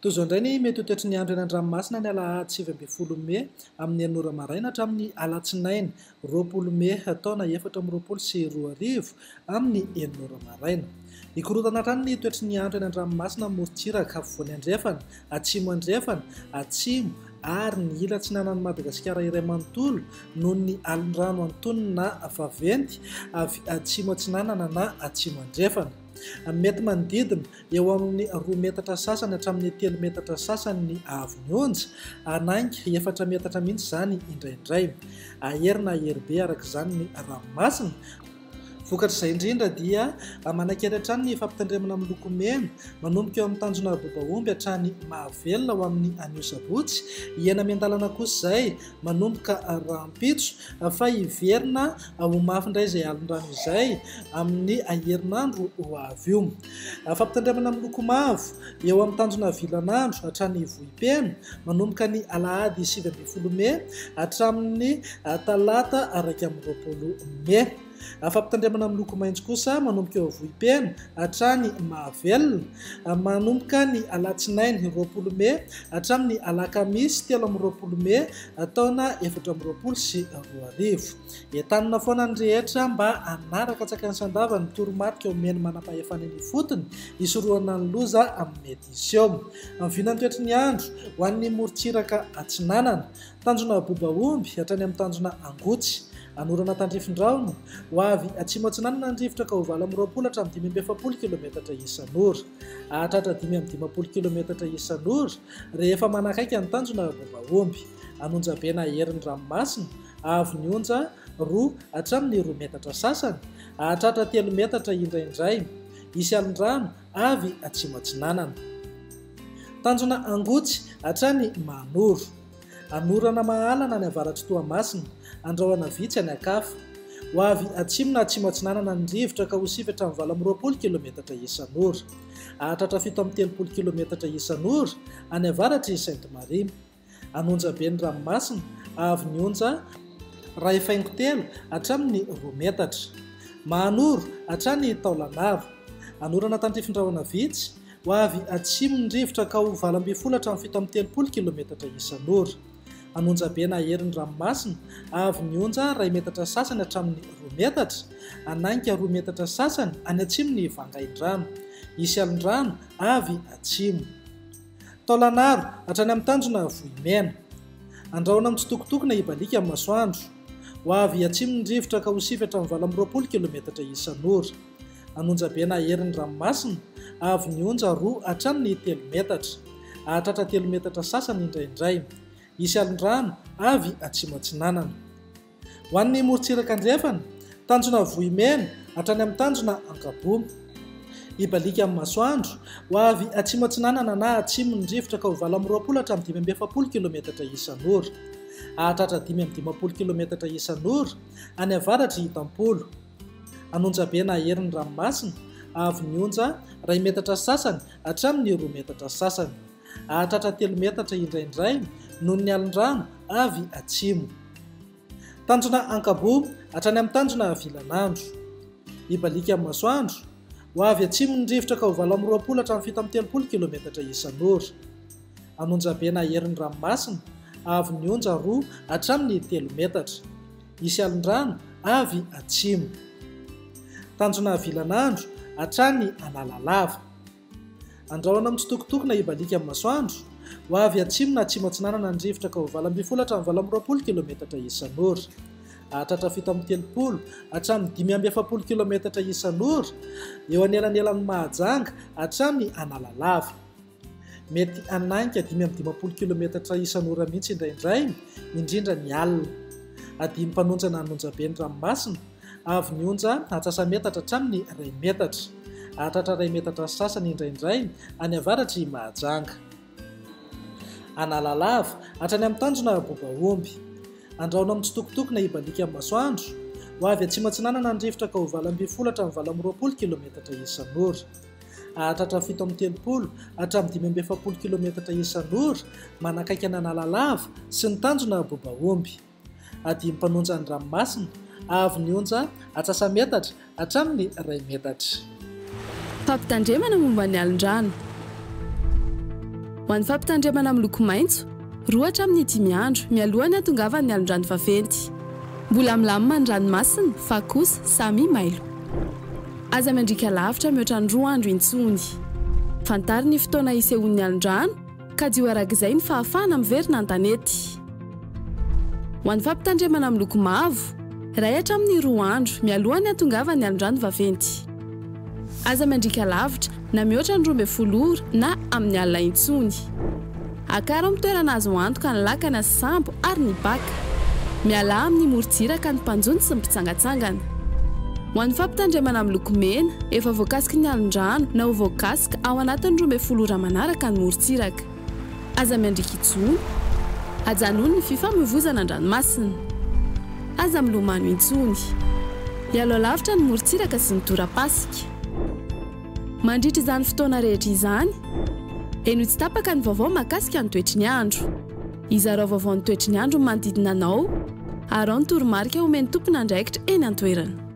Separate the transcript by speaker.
Speaker 1: Toy izao indray ny mety ho toetry ny andro eny an-dranomasina ny alahady 19 mey amin'ny enina ora maraina hatramin'ny alatsinainy 20 mey taona 2024 amin'ny enina ora maraina. Hikorontana hatrany ny toetry ny andro eny an-dranomasina amin'ny morontsiraka afovoany andrefana, atsimo andrefana, atsimo ary ny ila atsinanan'i Madagasikara iray manontolo noho ny alon-drano antonony na vaventy avy atsimo atsinanana na atsimo andrefana. Mety manodidina eo amin'ny roa metatra sasany hatramin'ny telo metatra sasany ny haavon'ny onja, hanainga efatra metatra mihitsy izany indraindray. Hahery na hahery be araka izany ny ranomasina. Vokatr'izay indrindra dia manan-kery hatrany ny fampitandremana miloko mena manomboka eo amin'ny tanjona Bobaomby hatrany Mahavelona ho amin'ny anio sabotsy. Hihena miandalana kosa izay manomboka rahampitso fa hiverina ho mafy indray izay alon-drano izay amin'ny herinandro ho avy io. Fampitandremana miloko mavo eo amin'ny tanjona Vilanandro hatrany Vohipeno manomboka ny alahady 19 mey hatramin'ny talata 21 mey. Fampitandremana miloko maitso kosa manomboka eo Vohipeno hatrany Mahavelona manomboka ny alatsinainy 20 mey hatramin'ny alakamisy 23 mey taona 2024. Entanina foana ny rehetra mba hanaraka antsakany sy andavany ny toromarika omen'ny manampahefana eny ifotony hisorohana ny loza amin'ny mety hiseho. Amin'ny vinan'ny toetry ny andro ho an'ny morontsiraka atsinanana, tanjona Bobaomby hatrany amin'ny tanjona Angotsy, anorana tandrifin-drahona, ho avy atsimo atsinanana ny rivotra ka ho 28 hatramin'ny 45 kilometatra isan'ora. Hahatratra 55 kilometatra isan'ora rehefa manakaiky ny tanjona Bobaomby. An'Onjabe na herin'ny ranomasina, avo ny onja roa hatramin'ny roa metatra sasany, hahatratra telo metatra indraindray. Hisy alin-drano avy atsimo atsinanana. Tanjona Angotsy hatrany Mahanoro. Anorana Mahalana any avaratr'i Toamasina, Andrahona vitsy any Ankafa. Ho avy atsimo na atsimo atsinanana ny rivotra ka ho sivy hatramin'ny 28 kilometatra isan'ora. Hahatratra 37 kilometatra isan'ora any avaratr'i Sainte Marie. An'Onjabe ny ranomasina, avy ny onja iray faingo telo hatramin'ny roa metatra. Mahanoro hatrany Taolagnaro. Anorana tandrifin-drahona vitsy, ho avy atsimo ny rivotra ka ho 18 hatramin'ny 37 kilometatra isan'ora. An'Onjabe na herin'ny ranomasina, avy ny onja iray metatra sasany hatramin'ny roa metatra, hanainga roa metatra sasany any atsimon'i Vangaindrano. Hisy alon-drano avy atsimo. Taolagnaro, hatrany amin'ny tanjona Vohimena. Andrahona mitsitokotoko na hibaliaka amin'ny masoandro. Ho avy atsimo ny rivotra ka ho sivy hatramin'ny 28 kilometatra isan'ora. An'Onjabe na herin'ny ranomasina, avo ny onja roa hatramin'ny telo metatra. Hahatratra telo metatra sasany indraindray. Hisy alon-drano avy atsimo atsinanana. Ho an'ny morontsiraka andrefana, tanjona Vohimena hatrany amin'ny tanjona Ankaboa. Hibaliaka amin'ny masoandro, ho avy atsimo atsinanana na atsimo ny rivotra ka ho 28 hatramin'ny 45 kilometatra isan'ora. Hahatratra 55 kilometatra isan'ora any avaratr'i Itampolo. An'Onjabe na herin'ny ranomasina, avo ny onja iray metatra sasany hatramin'ny roa metatra sasany. Hahatratra telo metatra indraindray noho ny alin-drano avy atsimo. Tanjona Ankaboa hatrany amin'ny tanjona Vilanandro. Hibaliaka amin'ny masoandro, ho avy atsimo ny rivotra ka ho 28 hatramin'ny 37 kilometatra isan'ora. An'Onjabe na herin'ny ranomasina, avo ny onja roa hatramin'ny telo metatra. Hisy alin-drano avy atsimo. Tanjona Vilanandro hatrany Analalava. Andrahona mitsitokotoko na hibaliaka amin'ny masoandro. Ho avy atsimo na atsimo atsinanana ny rivotra ka ho 18 hatramin'ny 28 kilometatra isan'ora. Hahatratra 37 hatramin'ny 45 kilometatra isan'ora eo anelanelan'i Mahajanga hatrany Analalava. Mety hanainga 55 kilometatra isan'ora mihitsy indraindray, indrindra ny alina. Adino mpanonja na an'onjabe ny ranomasina. Avy ny onja antsasa-metatra hatramin'ny iray metatra. Hahatratra iray metatra sy sasany indraindray any avaratr'i Mahajanga. Analalava, hatrany amin'ny tanjona Bobaomby. Andrahona mitsitokotoko na hibaliaka amin'ny masoandro. Ho avy atsimo atsinanana ny rivotra ka ho 18 hatramin'ny 28 kilometatra isan'ora. Hahatratra 37 hatramin'ny 45 kilometatra isan'ora manakaiky an'Analalava sy ny tanjona Bobaomby. Adino mpanonja ny ranomasina, avo ny onja atsasa-metatra hatramin'ny iray metatra.
Speaker 2: Fampitandremana momba ny alin-drano. Ho an'ny fampitandremana miloko maitso, roa hatramin'ny dimy andro mialohan'ny hatongavan'ny alondrano vaventy. Mbola milamina ny ranomasina fa kosa samia mailo. Aza miandriaka lavitra mihoatra ny roa andro intsony. Fantaro ny fotoana hisehoan'ny alondrano, kajio arak'izay ny fahafahana miverina an-tanety. Ho an'ny fampitandremana miloko mavo, iray hatramin'ny roa andro mialohan'ny hatongavan'ny alondrano vaventy. Aza miandriaka lavitra na mihoatra ny 12 ora na amin'ny alina intsony. Akaro amin'ny toerana azo antoka ny lakana sy sambo ary ny baka. Mialà amin'ny morontsiraka ny mpanjono sy ny mpitsangatsangana. Ho an'ny fampitandremana miloko mena, efa voakasiky ny alon-drano na ho voakasika ao anatin'ny 12 ora manaraka ny morontsiraka. Aza miandriaka intsony. Ajanony ny fifamoivozana an-dranomasina. Aza milomano intsony. Ialao lavitra ny morontsiraka sy ny torapasika. Mandritra izany fotoana rehetra izany, henoy tsy tapaka ny vaovao mahakasika ny toetry ny andro. Izarao vaovao ny toetry ny andro ny manodidina anao, araho ny toromarika omen'ny tompon'andraikitra eny an-toerana.